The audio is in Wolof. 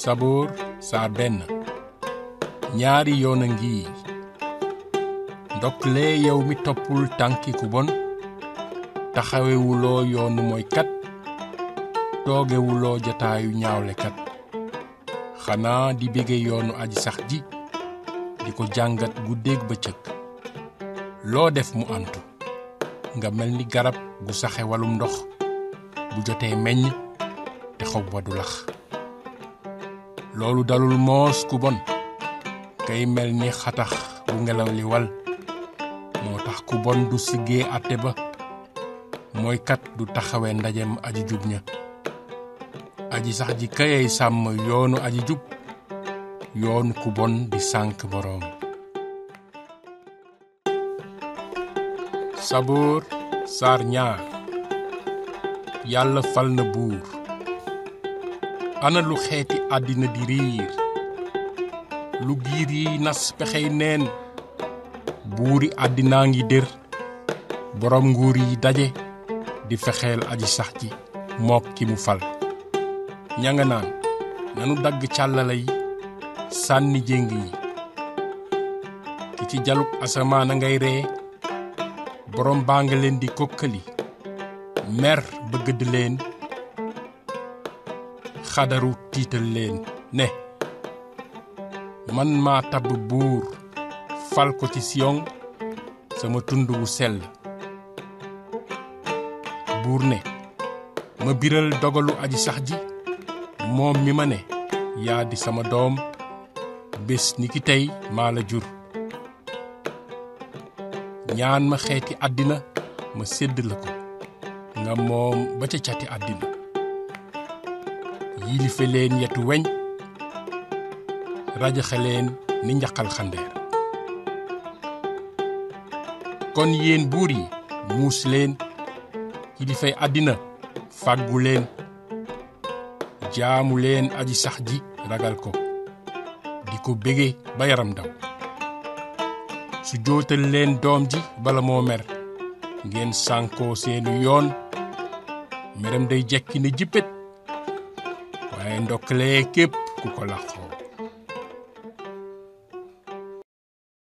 Saboor saar benn ñaari yoon a ngi ndoklee yow mi toppul tànki ku bon taxawewuloo yoonu mooykat toogewuloo jataayu ñaawlekat xanaa di bége yoonu aji sax ji di ko jàngat guddeeg bëccëg loo def mu antu nga mel ni garab gu saxe walum ndox bu jotee meññ te xob wa du lax loolu dalul moos ku bon kay mel ni xatax bu ngelaw li wal moo tax ku bon du siggee àtte ba mooy kat du taxawe ndajem aji jub ña aji sax ji kayay sàmm yoonu aji jub yoonu ku bon di sànk boroom. Saboor saar ñaar yàlla fal na buur ana lu xeeti àddina di riir lu giir yi nas pexey neen buuri àddinaa ngi dér boroom nguur yi daje di fexeel aji sax ji mook ki mu fal ña nga naan nanu dagg càllala yi sànni jéng yi ki ci jalub asamaan a ngay ree boroom baa nga leen di kokkali mer bëgg leen xadaru tiital leen ne man maa tabb buur fal ko ci siyon sama tund wu sell buur ne ma biral dogalu aji sax ji moom mi ma ne yaa di sama doom bés ni ki tey maa la jur ñaan ma xeeti àddina ma sédd la ko nga moom ba ca cati àddina yilife leen yetu weñ rajaxe leen ni njaqal xandeer kon yéen buur yi muus leen yilifey àddina fàggu leen jaamu leen aji sax ji ragal ko di ko bége ba yaram daw su jootal leen doom ji bala moo mer ngeen sànkoo seenu yoon meram day jekki ne jippét waaye ndokkalee képp ku ko làqoo